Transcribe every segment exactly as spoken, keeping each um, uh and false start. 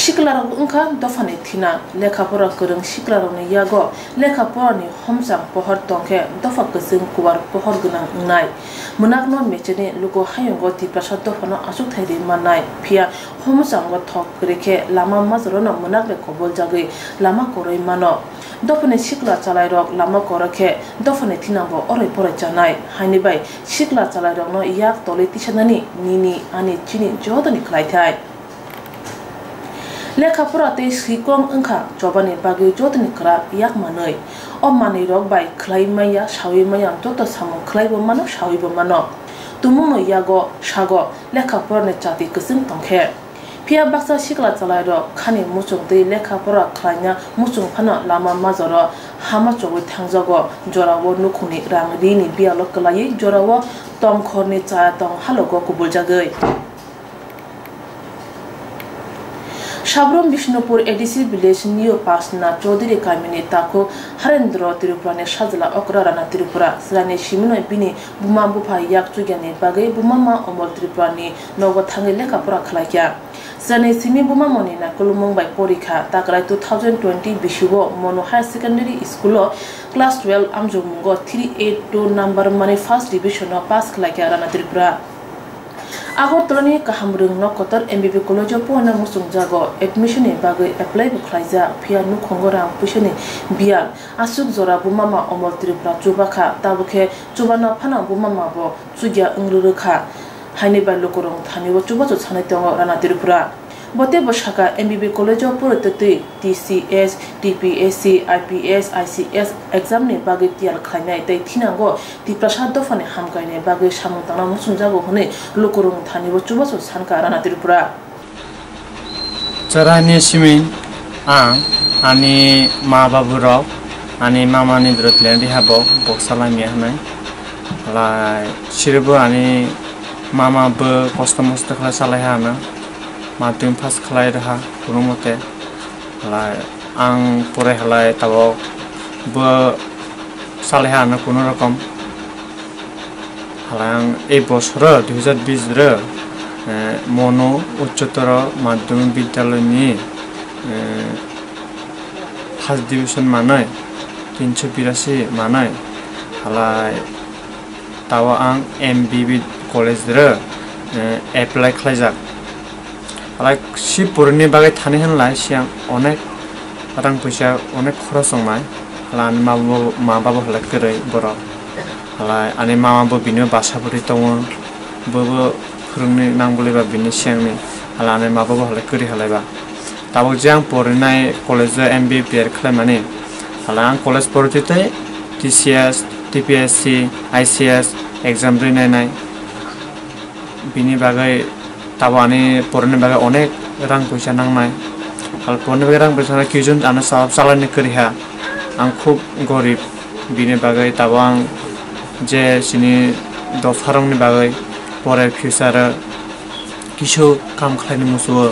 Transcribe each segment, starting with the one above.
Siklarok wngkha dophani thinang, lekha pora kwrwng siklarokni yago lekha porani homchang pohor tongkhe dopha kwchwng kuwar pohor gwnang wngnai. Mwnakno mecheni luku hayungo Tiprasa dophano achukthai ri mannai, phiya homchango thok kwrwi khe lama majorano mwnakbai koboljagwi lama kwrwi mano. Dophani sikla chalairok lama kwrwi khe dophani thinangbo orai porai chanai, haini bai sikla chalairokno yak tolwi tisanani nini ani chini jotoni khlaithai. Lekha pora tei swikong wngkha chobani bagwi jotoni kwrak yak manwi. O manwirok bai khlai maya, saui maya, joto samung khlaibo mano, sauibo mano. Tumungno yago sago lekha porani chati kwchwng tongkhe. Phiya baksa sikla chalairok khani muchung twi lekha pora khlaina muchung phano lama majoro hama chogwi thangjago, jorao nukhungni rang rini biyalo kwlaiwi jorao tongkhorni chaya tong halogo kubuljagwi. Sabrum Bishnupur A D C village New Pasna Chaudhary kamini takhuk Harendra Tripurani sajla okra Rana Tripura. Chwraini simino bini buma bupha yak chugyani bagwi buma ma Omol Tripurani nogo thangwi lekha pora khlaikha. Chwraini simi buma moni naikolmung bai porikha. Taklai two thousand twenty bisio Monu Higher Secondary School-o class twelve amjokmungo three eight two number mani first division-o pass khlaikha Rana Tripura. Agartala ni Kahamrwng nok kotor M B B college o poina muchungjago, admission ni bagwi apply bo khlaijak, phiya nukhungo rang puisa ni biyal aswk jora buma ma Omol Tripura chubakha, tabukhe chubana phano buma ma bo chugya wngwi rwkha, haini bai lukurok thani o chubachu sanai tongo Rana Tripura. Bo teibo sakha, M B B college o porwi twtwi T C S, T P S C, I P S, I C S exam ni bagwi tiyar khlainai tei thinango Tiprasa dophani hamkaini bagwi samung tangna muchungjago hwnwi lukurokni thani o chubachu sankha Rana Tripura. Chwraini simi ang ani ma babu rok, ani mama ni dwrwt len riha bo boksa lamya hwnwi. Lai siribo ani mama bo kosto mosto khlai salai ha hwnwi. Madhyamik pass khlai rwha kunumote. Halai ang porai halai tabok bo salaiha ano kunu rokom. Halai ang ei bosoro dui hajar bis ro, eh, Monu Ucchotoro Madhyamik Bidyaloyni, eh, first division manwi, tinso birasi manwi. Halai Tao ang M B B college ro, eh, apply khlaijak. Halai si porini bagwi thani hwnlai siang onek rang puisa onek khoros wngnai. Halai ani ma bo, ma babo halai kwrwi borok. Halai ani mama bo bini basa bwrwi tongo. Bo bo phwrwngni nang bwlwi ba bini siyangni. Halai ani ma babo halai kwrwi halai ba. Tabuk je ang porinai college o M B A prayer khlaimani, hala ang college porwi tei T C S, T P S C, I C S exam rwi nainai. Bini bagwi tabuk ani porina bagwi onek rang puisa nangnai. Hala porina bagwi rang puisa no kisu ano sa-, chalaini kwrwi ha. Ang khub gorib. Bini bagwi tabuk ang je chini dopharokni bagwi pore future o kisu kam khlaini muchungo.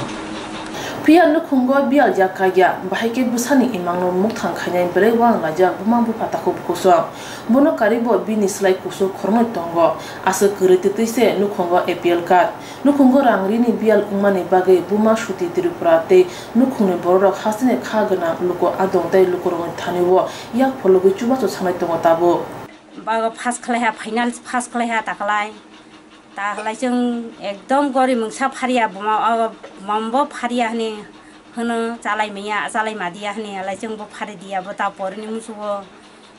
Phiya nukhungo biyal yak kaiya, bahai khe bwsani imangno mukthang khainai bwrwi uanglajak buma bupha takhuk bukhuk song. Bono karwi bo bini slai kusu khoroknwi tongo. Aswk kwrwi twtwi se nukhungo A P L card. Nukhungo rang rini biyal wngmani bagwi buma Suti Tripura tei nukhungni bororok hasteni kha gwnang luku adong tei lukurokni thani-o yak phologwi chubachu sanai tongo tabuk. Bago pass khlaiha, final pass khlaiha taklai. Ta halai chwng ekdom gori mungsa phariya, buma, o, bumambo phariya hwnwi hwno, chalai manya, chalai madiya hwnwi, halai chwngbo phari diya, bo ta porini musugo,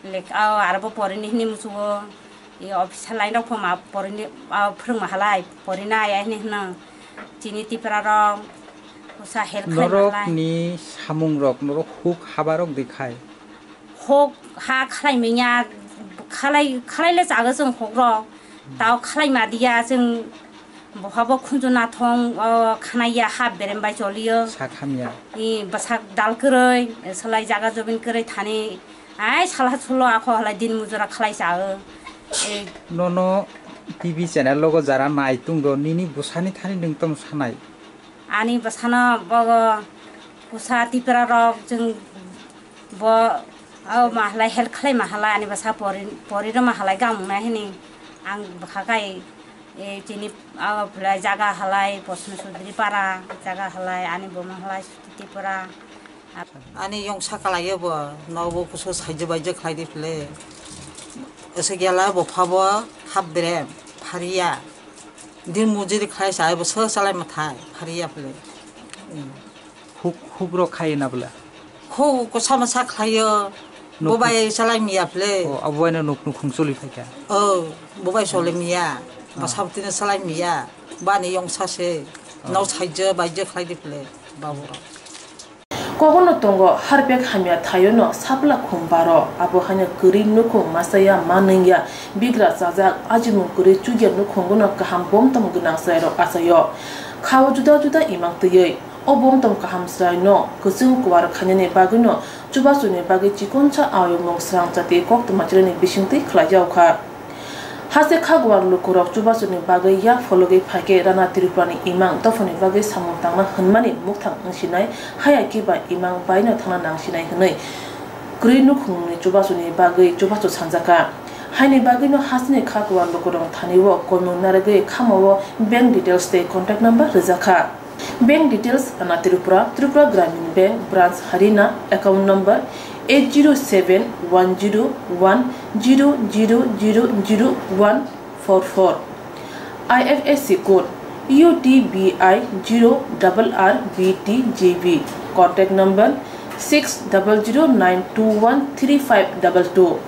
lek-, o, aro bo porini hwnwi musugo, e, officer line rok pho ma porini, o, phwrwngma halai, porinai hwnwi hwno, chini Tipra rok, usa help khlai ma halai. Norok ni samung rok, norok huk haba rok de khai. Hok ha khlai manya, khlai, khlai le chago chwng hok rok. Tao khlai ma diya chwng boha bo khunju nathong, o, khanai ya ha berem bai choliyo. Sak hamya. I bwsak dal kwrwi, salai jaga jobin kwrwi thani. Ai salha sulo akho halai din mujura khlai chago. E. Nono T V channel logo jara nai tung do nini bwsani thani nwng tamo sanai. Ani bwsano bogo pusa Tipra rok chwng bo, o, ma halai help khlai ma halai ani bwsa pori, pori rw ma halai gamung nai hwnwi ang bwkha kai E, chini abo phlai jaga halai Posno Sudri para, jaga halai ani boma halai Suti Tripura. Ani yongsa kalaio bo, nobo kusu saijo baijo khlai di phle. Ese gela bo phabo hap berem, phariya. Din mujiri khlai sa, bo sa salai mathai, phariya phle. Hmm. Huk, huk rok khai na bwla? Huk ko sama sa khlaio. Nuk- Bo bai salai miya phle. Oh, abo bai no nuk nuk hung choli phai kha. Oh, bo bai sole miya. Ah. Basa bwtwi no salai miya. Bani yongsa se. Ah. No saijo baijo khlai di phle. Babu rok. Kogono tongo harpek hamya thaio no sapla khum baro. Abo haino kwrwi nukhung masaya manwngya bigra chajak ajimung kwrwi chukya nukhungo no kaham bomtom gwnang chwrairok achaio. Khao juda juda imang twiwi. O bomtom kaham chwraino kwchwng kuar khainani bagwino chubachuni bagwi chikonsa ayokmung srang chati koktwma chwraini bisingtwi khlaijaokha. Haste kha guar lukurok chubachuni bagwi yak phologwi phaikhe Rana Tripurani imang dophani bagwi samung tangna hwnmani mukthang wngsinai, haya khe ba imang baino thangna nangsinai hwnwi kwrwi nukhungni chubachuni bagwi chubachu sanjakha. Haini bagwino hasteni kha guar lukurok thani-o koimung narwgwi khamao bank details tei contact number rwjakha. Bank details: Rana Tripura, Tripura Gramin Bank, Branch Harina, account number eight zero seven one zero one zero zero zero zero one four four. I F S C code U T B I zero double R B T G B. Contact number six double zero nine two one three five double two.